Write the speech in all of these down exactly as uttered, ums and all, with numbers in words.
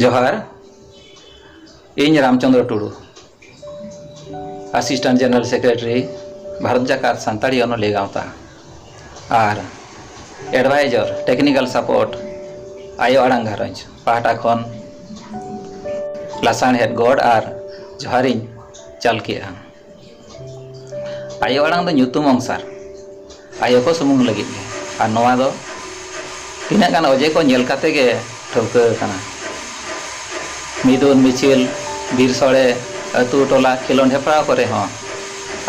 ᱡᱚᱦᱟᱨ, ᱤᱧ ᱨᱟᱢᱪᱚᱸᱫᱽᱨᱚ ᱴᱩᱰᱩ, Assistant General Secretary, Bharat ᱡᱟᱠᱟᱛ ᱥᱟᱱᱛᱟᱲᱤ ᱚᱱᱚᱞᱤᱭᱟᱹ ᱜᱟᱶᱛᱟ, ᱟᱨ Advisor Technical Support, ᱟᱭᱳ ᱟᱲᱟᱝ ᱜᱷᱟᱨᱚᱸᱡᱽ ᱯᱟᱦᱴᱟ ᱠᱷᱚᱱ ᱞᱟᱥᱟᱬᱦᱮᱫ ᱜᱚᱰ ᱟᱨ ᱡᱚᱦᱟᱨᱤᱧ ᱪᱟᱞ ᱠᱮᱜᱼᱟ᱾ ᱟᱭᱳ ᱟᱲᱟᱝ ᱫᱚ ᱧᱩᱛᱩᱢ ᱚᱝᱥᱟᱨ, ᱟᱭᱳ ᱠᱚ ᱥᱩᱢᱩᱝ ᱞᱟᱹᱜᱤᱫ ᱜᱮ᱾ ᱟᱨ ᱱᱚᱣᱟ ᱫᱚ ᱛᱤᱱᱟᱹᱜ ᱜᱟᱱ ᱚᱡᱮ ᱠᱚ ᱧᱮᱞ ᱠᱟᱛᱮ ᱜᱮ ᱴᱷᱟᱹᱣᱠᱟᱹ ᱟᱠᱟᱱᱟ᱾ ᱢᱤᱫᱩᱱ ᱢᱤᱪᱷᱤᱞ, ᱵᱤᱨ ᱥᱚᱲᱮ, ᱟᱹᱛᱩ ᱴᱚᱞᱟ ᱠᱷᱮᱞᱳᱸᱰ ᱦᱮᱯᱨᱟᱣ ᱠᱚᱨᱮ ᱦᱚᱸ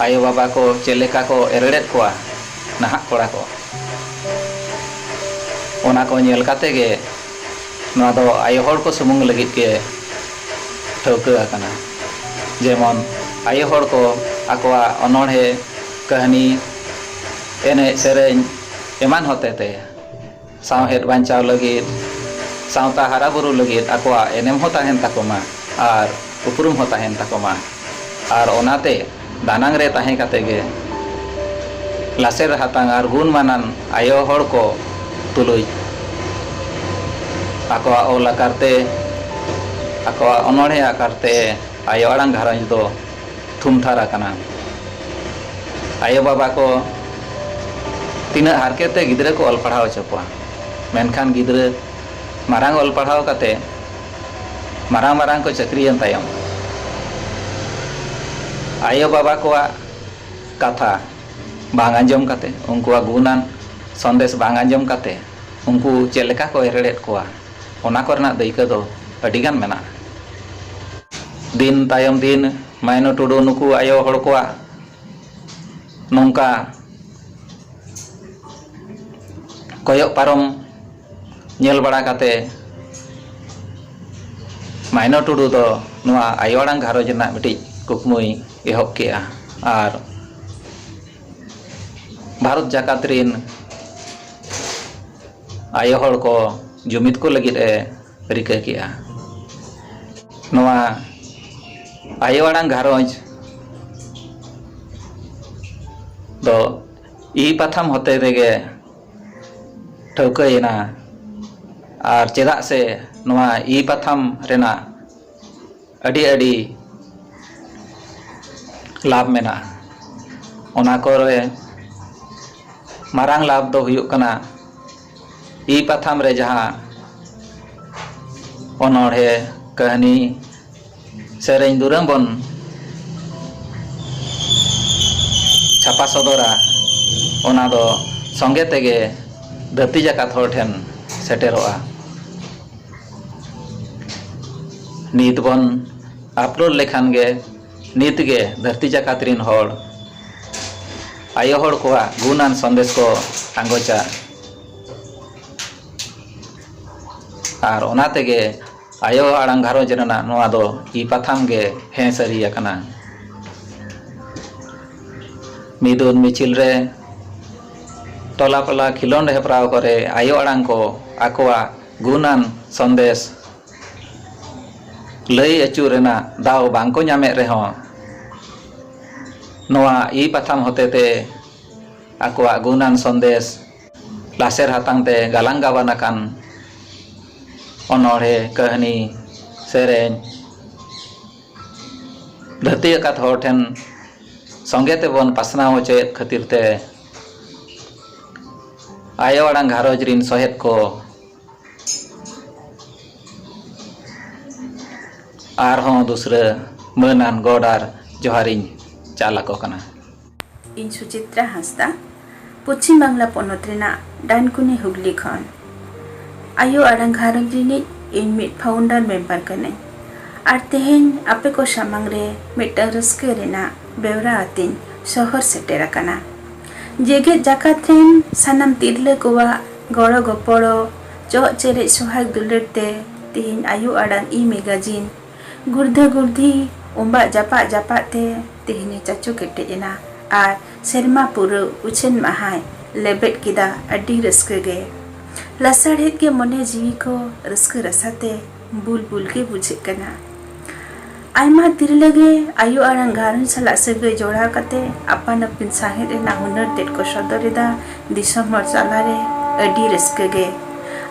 ᱟᱭᱳ ᱵᱟᱵᱟ ᱠᱚ ᱪᱮᱫ ᱞᱮᱠᱟ ᱠᱚ ᱮᱨᱮᱲᱮᱫ ᱠᱚᱣᱟ ᱱᱟᱦᱟᱜ ᱠᱚᱲᱟ ᱠᱚ, ᱚᱱᱟ ᱠᱚ ᱧᱮᱞ ᱠᱟᱛᱮ ᱜᱮ ᱱᱚᱣᱟ ᱫᱚ ᱟᱭᱳ ᱦᱚᱲ ᱠᱚ ᱥᱩᱢᱩᱝ ᱞᱟᱹᱜᱤᱫ ᱜᱮ ᱴᱷᱟᱹᱣᱠᱟᱹ ᱟᱠᱟᱱᱟ᱾ ᱡᱮᱢᱚᱱ ᱟᱭᱳ ᱦᱚᱲ ᱠᱚ ᱟᱠᱚᱣᱟᱜ ᱚᱱᱚᱬᱦᱮ, ᱠᱟᱹᱦᱱᱤ, ᱮᱱᱮᱡ ᱥᱮᱨᱮᱧ ᱮᱢᱟᱱ ᱦᱚᱛᱮᱛᱮ ᱥᱟᱶᱦᱮᱫ ᱵᱟᱧᱪᱟᱣ ᱞᱟᱹᱜᱤᱫ, ᱥᱟᱶᱛᱟ ᱦᱟᱨᱟ ᱵᱩᱨᱩ ᱞᱟᱹᱜᱤᱫ ᱟᱠᱚᱣᱟᱜ ᱮᱱᱮᱢ ᱦᱚᱸ ᱛᱟᱦᱮᱱ ᱛᱟᱠᱚ ᱢᱟ ᱟᱨ ᱩᱯᱨᱩᱢ ᱦᱚᱸ ᱛᱟᱦᱮᱱ ᱛᱟᱠᱚ ᱢᱟ᱾ ᱟᱨ ᱚᱱᱟᱛᱮ ᱫᱟᱱᱟᱝ ᱨᱮ ᱛᱟᱦᱮᱸ ᱠᱟᱛᱮ ᱜᱮ ᱞᱟᱥᱮᱨ ᱦᱟᱛᱟᱝ ᱟᱨ ᱜᱩᱱ ᱢᱟᱱᱟᱱ ᱟᱭᱳ ᱦᱚᱲ ᱠᱚ ᱛᱩᱞᱩᱡ ᱟᱠᱚᱣᱟᱜ ᱚᱞ ᱟᱠᱟᱨ ᱛᱮ, ᱟᱠᱚᱣᱟᱜ ᱚᱱᱚᱬᱦᱮ ᱟᱠᱟᱨ ᱛᱮ ᱟᱭᱳ ᱟᱲᱟᱝ ᱜᱷᱟᱨᱚᱸᱡᱽ ᱫᱚ ᱛᱷᱩᱢ ᱛᱷᱟᱨ ᱟᱠᱟᱱᱟ᱾ ᱟᱭᱳ ᱵᱟᱵᱟ ᱠᱚ ᱛᱤᱱᱟᱹᱜ ᱦᱟᱨᱠᱮᱛ ᱛᱮ ᱜᱤᱫᱽᱨᱟᱹ ᱠᱚ ᱚᱞ ᱯᱟᱲᱦᱟᱣ ᱦᱚᱪᱚ ᱠᱚᱣᱟ, ᱢᱮᱱᱠᱷᱟᱱ ᱜᱤᱫᱽᱨᱟᱹ ᱢᱟᱨᱟᱝ ᱚᱞ ᱯᱟᱲᱦᱟᱣ ᱠᱟᱛᱮ ᱢᱟᱨᱟᱝ ᱢᱟᱨᱟᱝ ᱠᱚ ᱪᱟᱹᱠᱨᱤᱭᱮᱱ ᱛᱟᱭᱚᱢ, ᱟᱭᱳ ᱵᱟᱵᱟ ᱠᱚᱣᱟᱜ ᱠᱟᱛᱷᱟ ᱵᱟᱝ ᱟᱸᱡᱚᱢ ᱠᱟᱛᱮ, ᱩᱱᱠᱩᱣᱟᱜ ᱜᱩᱱᱟᱱ ᱥᱚᱱᱫᱮᱥ ᱵᱟᱝ ᱟᱸᱡᱚᱢ ᱠᱟᱛᱮ, ᱩᱱᱠᱩ ᱪᱮᱫ ᱞᱮᱠᱟ ᱠᱚ ᱮᱨᱮᱲᱮᱫ ᱠᱚᱣᱟ, ᱚᱱᱟ ᱠᱚᱨᱮᱱᱟᱜ ᱫᱟᱹᱭᱠᱟᱹ ᱫᱚ ᱟᱹᱰᱤᱜᱟᱱ ᱢᱮᱱᱟᱜᱼᱟ᱾ ᱫᱤᱱ ᱛᱟᱭᱚᱢ ᱫᱤᱱ ᱢᱟᱭᱱᱚ ᱴᱩᱰᱩ ᱱᱩᱠᱩ ᱟᱭᱳ ᱦᱚᱲ ᱠᱚᱣᱟᱜ ᱱᱚᱝᱠᱟ ᱠᱚᱭᱚᱜ ᱯᱟᱨᱚᱢ ᱧᱮᱞ ᱵᱟᱲᱟ ᱠᱟᱛᱮ, ᱢᱟᱭᱱᱚ ᱴᱩᱰᱩ ᱫᱚ ᱱᱚᱣᱟ ᱟᱭᱳ ᱟᱲᱟᱝ ᱜᱷᱟᱨᱚᱸᱡᱽ ᱨᱮᱱᱟᱜ ᱢᱤᱫᱴᱤᱡ ᱠᱩᱠᱢᱩᱭ ᱮᱦᱚᱵ ᱠᱮᱜᱼᱟ ᱟᱨ ᱵᱷᱟᱨᱚᱛ ᱡᱟᱠᱟᱛ ᱨᱤᱱ ᱟᱭᱳ ᱦᱚᱲ ᱠᱚ ᱡᱩᱢᱤᱫ ᱠᱚ ᱞᱟᱹᱜᱤᱫ ᱮ ᱨᱤᱠᱟᱹ ᱠᱮᱜᱼᱟ᱾ ᱱᱚᱣᱟ ᱟᱭᱳ ᱟᱲᱟᱝ ᱜᱷᱟᱨᱚᱸᱡᱽ ᱫᱚ ᱤ ᱯᱟᱛᱷᱟᱢ ᱦᱚᱛᱮ ᱛᱮᱜᱮ ᱴᱷᱟᱹᱣᱠᱟᱹᱭᱮᱱᱟ᱾ ᱟᱨ ᱪᱮᱫᱟᱜ ᱥᱮ ᱱᱚᱣᱟ ᱤ ᱯᱟᱛᱷᱟᱢ ᱨᱮᱱᱟᱜ ᱟᱹᱰᱤ ᱟᱹᱰᱤ ᱞᱟᱵᱷ ᱢᱮᱱᱟᱜᱼᱟ᱾ ᱚᱱᱟ ᱠᱚᱨᱮ ᱢᱟᱨᱟᱝ ᱞᱟᱵᱷ ᱫᱚ ᱦᱩᱭᱩᱜ ᱠᱟᱱᱟ, ᱤ ᱯᱟᱛᱷᱟᱢ ᱨᱮ ᱡᱟᱦᱟᱸ ᱚᱱᱚᱬᱦᱮ, ᱠᱟᱹᱦᱱᱤ, ᱥᱮᱨᱮᱧ ᱫᱩᱨᱟᱹᱝ ᱵᱚᱱ ᱪᱷᱟᱯᱟ ᱥᱚᱫᱚᱨᱟ, ᱚᱱᱟ ᱫᱚ ᱥᱚᱸᱜᱮ ᱛᱮᱜᱮ ᱫᱷᱟᱹᱨᱛᱤ ᱡᱟᱠᱟᱛ ᱦᱚᱲ ᱴᱷᱮᱱ ᱥᱮᱴᱮᱨᱚᱜᱼᱟ᱾ ᱱᱤᱛ ᱵᱚᱱ ᱟᱯᱞᱳᱰ ᱞᱮᱠᱷᱟᱱ ᱜᱮ, ᱱᱤᱛ ᱜᱮ ᱫᱷᱟᱹᱨᱛᱤ ᱡᱟᱠᱟᱛ ᱨᱤᱱ ᱦᱚᱲ ᱟᱭᱳ ᱦᱚᱲ ᱠᱚᱣᱟᱜ ᱜᱩᱱᱟᱱ ᱥᱚᱱᱫᱮᱥ ᱠᱚ ᱟᱸᱜᱚᱪᱟ᱾ ᱟᱨ ᱚᱱᱟ ᱛᱮᱜᱮ ᱟᱭᱳ ᱟᱲᱟᱝ ᱜᱷᱟᱨᱚᱸᱡᱽ ᱨᱮᱱᱟᱜ ᱱᱚᱣᱟ ᱫᱚ ᱤ ᱯᱟᱛᱷᱟᱢ ᱜᱮ ᱦᱮᱸ ᱥᱟᱹᱨᱤ ᱟᱠᱟᱱᱟ᱾ ᱢᱤᱫᱩᱱ ᱢᱤᱪᱷᱤᱞ ᱨᱮ, ᱴᱚᱞᱟ ᱯᱟᱞᱟ ᱠᱷᱮᱞᱳᱸᱰ ᱦᱮᱯᱨᱟᱣ ᱠᱚᱨᱮ ᱟᱭᱳ ᱟᱲᱟᱝ ᱠᱚ ᱟᱠᱚᱣᱟᱜ ᱜᱩᱱᱟᱱ ᱥᱚᱱᱫᱮᱥ ᱞᱟᱹᱭ ᱟᱹᱪᱩ ᱨᱮᱱᱟᱜ ᱫᱟᱣ ᱵᱟᱝ ᱠᱚ ᱧᱟᱢᱮᱫ ᱨᱮᱦᱚᱸ, ᱱᱚᱣᱟ ᱤ ᱯᱟᱛᱷᱟᱢ ᱦᱚᱛᱮᱛᱮ ᱟᱠᱚᱣᱟᱜ ᱜᱩᱱᱟᱱ ᱥᱚᱱᱫᱮᱥ ᱞᱟᱥᱮᱨ ᱦᱟᱛᱟᱝ ᱛᱮ ᱜᱟᱞᱟᱝ ᱜᱟᱵᱟᱱ ᱟᱠᱟᱱ ᱚᱱᱚᱬᱦᱮ, ᱠᱟᱹᱦᱱᱤ, ᱥᱮᱨᱮᱧ ᱫᱷᱟᱹᱨᱛᱤ ᱟᱠᱟᱛ ᱦᱚᱲ ᱴᱷᱮᱱ ᱥᱚᱸᱜᱮ ᱛᱮᱵᱚᱱ ᱯᱟᱥᱱᱟᱣ ᱦᱚᱪᱚᱭᱮᱫ ᱠᱷᱟᱹᱛᱤᱨ ᱛᱮ ᱟᱭᱳ ᱟᱲᱟᱝ ᱜᱷᱟᱨᱚᱸᱡᱽ ᱨᱤᱱ ᱥᱚᱦᱮᱫ ᱠᱚ ᱟᱨᱦᱚᱸ ᱫᱩᱥᱨᱟᱹ ᱢᱟᱹᱱᱟᱱ ᱜᱚᱰ ᱟᱨ ᱡᱚᱦᱟᱨᱤᱧ ᱪᱟᱞ ᱟᱠᱚ ᱠᱟᱱᱟ᱾ ᱤᱧ ᱥᱩᱪᱤᱛᱨᱟ ᱦᱟᱸᱥᱫᱟ, ᱯᱚᱪᱷᱤᱢ ᱵᱟᱝᱞᱟ ᱯᱚᱱᱚᱛ ᱨᱮᱱᱟᱜ ᱰᱟᱱᱠᱩᱱᱤ ᱦᱩᱜᱽᱞᱤ ᱠᱷᱚᱱ᱾ ᱟᱭᱳ ᱟᱲᱟᱝ ᱜᱷᱟᱨᱚᱸᱡᱽ ᱨᱤᱱᱤᱡ ᱤᱧ ᱢᱤᱫ ᱯᱷᱟᱣᱩᱱᱰᱟᱨ ᱢᱮᱢᱵᱟᱨ ᱠᱟᱹᱱᱟᱹᱧ ᱟᱨ ᱛᱮᱦᱮᱧ ᱟᱯᱮ ᱠᱚ ᱥᱟᱢᱟᱝ ᱨᱮ ᱢᱤᱫᱴᱟᱝ ᱨᱟᱹᱥᱠᱟᱹ ᱨᱮᱱᱟᱜ ᱵᱮᱣᱨᱟ ᱟᱛᱮᱧ ᱥᱚᱦᱚᱨ ᱥᱮᱴᱮᱨ ᱟᱠᱟᱱᱟ᱾ ᱡᱮᱜᱮᱛ ᱡᱟᱠᱟᱛ ᱨᱮᱱ ᱥᱟᱱᱟᱢ ᱛᱤᱨᱞᱟᱹ ᱠᱚᱣᱟᱜ ᱜᱚᱲᱚ ᱜᱚᱯᱚᱲᱚ, ᱪᱚᱜ ᱪᱮᱨᱮᱡ ᱥᱚᱦᱟᱜ ᱫᱩᱞᱟᱹᱲ ᱛᱮ ᱛᱮᱦᱮᱧ ᱟᱭᱳ ᱟᱲᱟᱝ ᱤ ᱢᱮᱜᱟᱡᱤᱱ ᱜᱩᱲᱫᱷᱟᱹ ᱜᱩᱲᱫᱷᱤ ᱚᱢᱵᱟᱜ ᱡᱟᱯᱟᱜ ᱡᱟᱯᱟᱜ ᱛᱮ ᱛᱮᱦᱮᱧᱮ ᱪᱟᱪᱳ ᱠᱮᱴᱮᱡ ᱮᱱᱟ ᱟᱨ ᱥᱮᱨᱢᱟ ᱯᱩᱨᱟᱹᱣ ᱩᱪᱷᱟᱹᱱ ᱢᱟᱦᱟᱭ ᱞᱮᱵᱮᱫ ᱠᱮᱫᱟ ᱟᱹᱰᱤ ᱨᱟᱹᱥᱠᱟᱹ ᱜᱮ᱾ ᱞᱟᱥᱟᱲᱦᱮᱫ ᱜᱮ ᱢᱚᱱᱮ ᱡᱤᱣᱤ ᱠᱚ ᱨᱟᱹᱥᱠᱟᱹ ᱨᱟᱥᱟ ᱛᱮ ᱵᱩᱞ ᱵᱩᱞ ᱜᱮ ᱵᱩᱡᱷᱟᱹᱜ ᱠᱟᱱᱟ᱾ ᱟᱭᱢᱟ ᱛᱤᱨᱞᱟᱹ ᱜᱮ ᱟᱭᱳ ᱟᱲᱟᱝ ᱜᱷᱟᱨᱚᱸᱡᱽ ᱥᱟᱞᱟᱜ ᱥᱟᱹᱜᱟᱹᱭ ᱡᱚᱲᱟᱣ ᱠᱟᱛᱮ ᱟᱯᱟᱱ ᱟᱹᱯᱤᱱ ᱥᱟᱶᱦᱮᱫ ᱨᱮᱱᱟᱜ ᱦᱩᱱᱟᱹᱨ ᱛᱮᱫ ᱠᱚ ᱥᱚᱫᱚᱨ ᱮᱫᱟ ᱫᱤᱥᱚᱢ ᱦᱚᱲ ᱛᱟᱞᱟᱨᱮ ᱟᱹᱰᱤ ᱨᱟᱹᱥᱠᱟᱹ ᱜᱮ᱾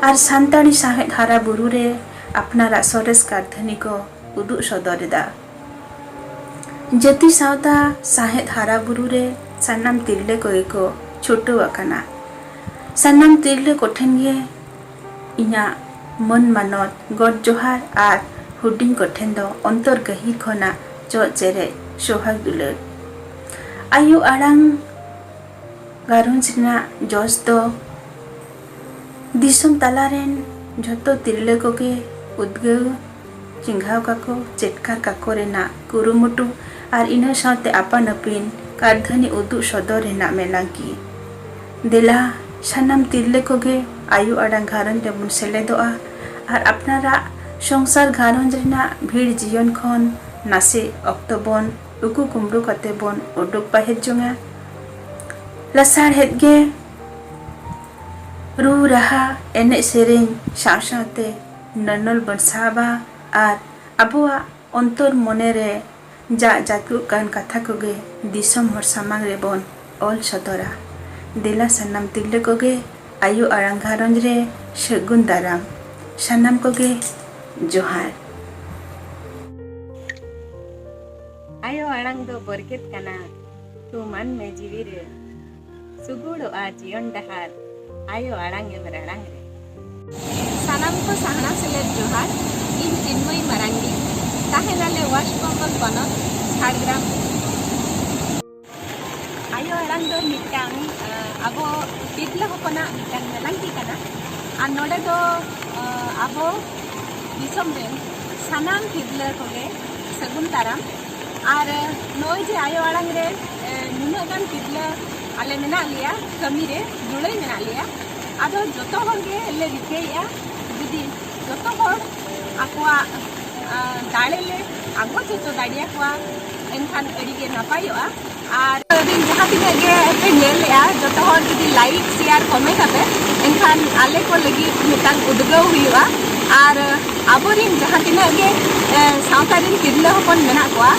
ᱟᱨ ᱥᱟᱱᱛᱟᱲᱤ ᱥᱟᱶᱦᱮᱫ ᱦᱟᱨᱟ ᱵᱩᱨᱩ ᱨᱮ ᱟᱯᱱᱟᱨᱟᱜ ᱥᱚᱨᱮᱥ ᱠᱟᱹᱨᱫᱷᱟᱹᱱᱤ ᱠᱚ ᱩᱫᱩᱜ ᱥᱚᱫᱚᱨ ᱮᱫᱟ᱾ ᱡᱟᱹᱛᱤ ᱥᱟᱶᱛᱟ ᱥᱟᱶᱦᱮᱫ ᱦᱟᱨᱟ ᱵᱩᱨᱩ ᱨᱮ ᱥᱟᱱᱟᱢ ᱛᱤᱨᱞᱟᱹ ᱠᱚᱜᱮ ᱠᱚ ᱪᱷᱩᱴᱟᱹᱣ ᱟᱠᱟᱱᱟ᱾ ᱥᱟᱱᱟᱢ ᱛᱤᱨᱞᱟᱹ ᱠᱚᱴᱷᱮᱱ ᱜᱮ ᱤᱧᱟᱹᱜ ᱢᱟᱹᱱ ᱢᱟᱱᱚᱛ, ᱜᱚᱰ ᱡᱚᱦᱟᱨ ᱟᱨ ᱦᱩᱰᱤᱧ ᱠᱚᱴᱷᱮᱱ ᱫᱚ ᱚᱱᱛᱚᱨ ᱜᱟᱹᱦᱤᱨ ᱠᱷᱚᱱᱟᱜ ᱪᱚᱜ ᱪᱮᱨᱮᱡ ᱥᱚᱦᱟᱜ ᱫᱩᱞᱟᱹᱲ᱾ ᱟᱭᱳ ᱟᱲᱟᱝ ᱜᱷᱟᱨᱚᱸᱡᱽ ᱨᱮᱱᱟᱜ ᱡᱚᱥ ᱫᱚ ᱫᱤᱥᱚᱢ ᱛᱟᱞᱟ ᱨᱮᱱ ᱡᱷᱚᱛᱚ ᱛᱤᱨᱞᱟᱹ ᱠᱚᱜᱮ ᱩᱫᱽᱜᱟᱹᱣ ᱪᱮᱸᱜᱷᱟᱣ ᱠᱟᱠᱚ, ᱪᱮᱴᱠᱟᱨ ᱠᱟᱠᱚ ᱨᱮᱱᱟᱜ ᱠᱩᱨᱩᱢᱩᱴᱩ ᱟᱨ ᱤᱱᱟᱹ ᱥᱟᱶᱛᱮ ᱟᱯᱟᱱ ᱟᱹᱯᱤᱱ ᱠᱟᱹᱨᱫᱷᱟᱹᱱᱤ ᱩᱫᱩᱜ ᱥᱚᱫᱚᱨ ᱨᱮᱱᱟᱜ ᱢᱮᱞᱟᱝᱠᱤ᱾ ᱫᱮᱞᱟ, ᱥᱟᱱᱟᱢ ᱛᱤᱨᱞᱟᱹ ᱠᱚᱜᱮ ᱟᱭᱳ ᱟᱲᱟᱝ ᱜᱷᱟᱨᱚᱸᱡᱽ ᱨᱮᱵᱚᱱ ᱥᱮᱞᱮᱫᱚᱜᱼᱟ ᱟᱨ ᱟᱯᱱᱟᱨᱟᱜ ᱥᱚᱝᱥᱟᱨ ᱜᱷᱟᱨᱚᱸᱡᱽ ᱨᱮᱱᱟᱜ ᱵᱷᱤᱲ ᱡᱤᱭᱚᱱ ᱠᱷᱚᱱ ᱱᱟᱥᱮ ᱚᱠᱛᱚ ᱵᱚᱱ ᱩᱠᱩ ᱠᱩᱢᱵᱽᱲᱩ ᱠᱟᱛᱮ ᱵᱚᱱ ᱩᱰᱩᱠ ᱯᱟᱹᱦᱤᱞ ᱡᱚᱝᱟ᱾ ᱞᱟᱥᱟᱲᱦᱮᱫ ᱜᱮ ᱨᱩ ᱨᱟᱦᱟ, ᱮᱱᱮᱡ ᱥᱮᱨᱮᱧ ᱥᱟᱶ ᱥᱟᱶᱛᱮ ᱱᱚᱱᱚᱞ ᱵᱚᱱ ᱥᱟᱵᱟ ᱟᱨ ᱟᱵᱚᱣᱟᱜ ᱚᱱᱛᱚᱨ ᱢᱚᱱᱮ ᱨᱮ ᱡᱟᱜ ᱡᱟᱹᱛᱩᱜ ᱠᱟᱱ ᱠᱟᱛᱷᱟ ᱠᱚᱜᱮ ᱫᱤᱥᱚᱢ ᱦᱚᱲ ᱥᱟᱢᱟᱝ ᱨᱮᱵᱚᱱ ᱚᱞ ᱥᱚᱫᱚᱨᱟ᱾ ᱫᱮᱞᱟ ᱥᱟᱱᱟᱢ ᱛᱤᱨᱞᱟᱹ ᱠᱚᱜᱮ ᱟᱭᱳ ᱟᱲᱟᱝ ᱜᱷᱟᱨᱚᱸᱡᱽ ᱨᱮ ᱥᱟᱹᱜᱩᱱ ᱫᱟᱨᱟᱢ᱾ ᱥᱟᱱᱟᱢ ᱠᱚᱜᱮ ᱡᱚᱦᱟᱨ᱾ ᱟᱭᱳ ᱟᱲᱟᱝ ᱫᱚ ᱵᱚᱨᱠᱮᱛ ᱠᱟᱱᱟ, ᱛᱷᱩᱢᱟᱱ ᱢᱮ ᱡᱤᱣᱤ ᱨᱮ᱾ ᱥᱩᱜᱩᱲᱚᱜᱼᱟ ᱡᱤᱭᱚᱱ ᱰᱟᱦᱟᱨ, ᱟᱭᱳ ᱟᱲᱟᱝ ᱮᱢ ᱨᱟᱲᱟᱝ ᱨᱮ᱾ ᱥᱟᱱᱟᱢ ᱠᱚ ᱥᱟᱦᱱᱟ ᱥᱮᱞᱮᱫ ᱡᱚᱦᱟᱨ᱾ ᱤᱧ ᱪᱤᱱᱢᱚᱭ ᱢᱟᱨᱟᱝᱰᱤ, ᱛᱟᱦᱮᱱᱟᱞᱮ ᱣᱮᱥᱴ ᱵᱮᱝᱜᱚᱞ ᱯᱚᱱᱚᱛ, ᱡᱷᱟᱲᱜᱨᱟᱢ᱾ ᱟᱭᱳ ᱟᱲᱟᱝ ᱫᱚ ᱢᱤᱫᱴᱟᱝ, ᱟᱸ, ᱟᱵᱚ ᱛᱤᱨᱞᱟᱹ ᱦᱚᱯᱚᱱᱟᱜ ᱢᱤᱫᱴᱟᱝ ᱢᱮᱞᱟᱝᱠᱤ ᱠᱟᱱᱟ᱾ ᱟᱨ ᱱᱚᱰᱮ ᱫᱚ, ᱟᱸ, ᱟᱵᱚ ᱫᱤᱥᱚᱢ ᱨᱮᱱ ᱥᱟᱱᱟᱢ ᱛᱤᱨᱞᱟᱹ ᱠᱚᱜᱮ ᱥᱟᱹᱜᱩᱱ ᱫᱟᱨᱟᱢ᱾ ᱟᱨ ᱱᱚᱜᱼᱚᱭ ᱡᱮ ᱟᱭᱳ ᱟᱲᱟᱝ ᱨᱮ, ᱮ, ᱱᱩᱱᱟᱹᱜ ᱜᱟᱱ ᱛᱤᱨᱞᱟᱹ ᱟᱞᱮ ᱢᱮᱱᱟᱜ ᱞᱮᱭᱟ, ᱠᱟᱹᱢᱤ ᱨᱮ ᱡᱩᱲᱟᱹᱭ ᱢᱮᱱᱟᱜ ᱞᱮᱭᱟ, ᱟᱫᱚ ᱡᱚᱛᱚ ᱦᱚᱲ ᱜᱮ ᱞᱮ ᱨᱤᱠᱟᱹᱭᱮᱫᱼᱟ, ᱡᱩᱫᱤ ᱡᱚᱛᱚ ᱦᱚᱲ ᱟᱠᱚᱣᱟᱜ, ᱟ, ᱫᱟᱲᱮ ᱞᱮ ᱟᱸᱜᱚᱪ ᱦᱚᱪᱚ ᱫᱟᱲᱮᱭᱟᱠᱚᱣᱟ, ᱮᱱᱠᱷᱟᱱ ᱟᱹᱰᱤ ᱜᱮ ᱱᱟᱯᱟᱭᱚᱜᱼᱟ᱾ ᱟᱨ ᱨᱤᱱ ᱡᱟᱦᱟᱸ ᱛᱤᱱᱟᱹᱜ ᱜᱮ ᱯᱮ ᱧᱮᱞᱮᱜᱼᱟ, ᱡᱚᱛᱚ ᱦᱚᱲ ᱡᱩᱫᱤ like, share, comment ᱟᱯᱮ, ᱮᱱᱠᱷᱟᱱ ᱟᱞᱮ ᱠᱚ ᱞᱟᱹᱜᱤᱫ ᱢᱤᱫᱴᱟᱝ ᱩᱫᱽᱜᱟᱹᱣ ᱦᱩᱭᱩᱜᱼᱟ᱾ ᱟᱨ ᱟᱵᱚᱨᱤᱱ ᱡᱟᱦᱟᱸ ᱛᱤᱱᱟᱹᱜ ᱜᱮ, ᱮ, ᱥᱟᱶᱛᱟ ᱨᱤᱱ ᱛᱤᱨᱞᱟᱹ ᱦᱚᱯᱚᱱ ᱢᱮᱱᱟᱜ ᱠᱚᱣᱟ,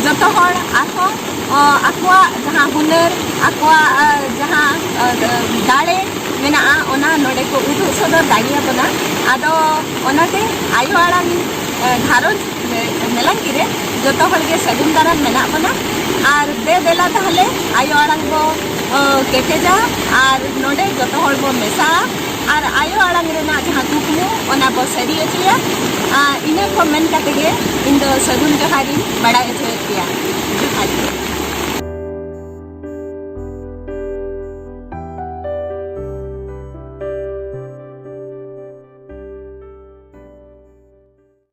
ᱡᱚᱛᱚ ᱦᱚᱲ ᱟᱨᱦᱚᱸ, ᱚ, ᱟᱠᱚᱣᱟᱜ ᱡᱟᱦᱟᱸ ᱦᱩᱱᱟᱹᱨ, ᱟᱠᱚᱣᱟᱜ, ᱮ, ᱡᱟᱦᱟᱸ, ᱮ, ᱫᱟᱲᱮ, ᱢᱮᱱᱟᱜᱼᱟ, ᱚᱱᱟ ᱱᱚᱰᱮ ᱠᱚ ᱩᱫᱩᱜ ᱥᱚᱫᱚᱨ ᱫᱟᱲᱮᱭᱟᱵᱚᱱᱟ᱾ ᱟᱫᱚ ᱚᱱᱟᱛᱮ ᱟᱭᱳ ᱟᱲᱟᱝ, ᱮ, ᱜᱷᱟᱨᱚᱸᱡᱽ ᱢᱮ-, ᱢᱮᱞᱟᱝᱠᱤ ᱨᱮ ᱡᱚᱛᱚ ᱦᱚᱲ ᱜᱮ ᱥᱟᱹᱜᱩᱱ ᱫᱟᱨᱟᱢ ᱢᱮᱱᱟᱜ ᱵᱚᱱᱟ᱾ ᱟᱨ ᱫᱮ ᱫᱮᱞᱟ ᱛᱟᱦᱞᱮ ᱟᱭᱳ ᱟᱲᱟᱝ ᱵᱚ, ᱚ, ᱠᱮᱴᱮᱡᱟ ᱟᱨ ᱱᱚᱰᱮ ᱡᱚᱛᱚ ᱦᱚᱲ ᱵᱚ ᱢᱮᱥᱟᱜᱼᱟ ᱟᱨ ᱟᱭᱳ ᱟᱲᱟᱝ ᱨᱮᱱᱟᱜ ᱡᱟᱦᱟᱸ ᱠᱩᱠᱢᱩ, ᱚᱱᱟ ᱵᱚ ᱥᱟᱹᱨᱤ ᱦᱚᱪᱚᱭᱟ᱾ ᱟᱨ ᱤᱱᱟᱹ ᱠᱚ ᱢᱮᱱ ᱠᱟᱛᱮ ᱜᱮ ᱤᱧ ᱫᱚ ᱥᱟᱹᱜᱩᱱ ᱡᱚᱦᱟᱨᱤᱧ ᱵᱟᱲᱟᱭ ᱦᱚᱪᱚᱭᱮᱫ ᱯᱮᱭᱟ᱾ ᱡᱚᱦᱟᱨ ᱜᱮ᱾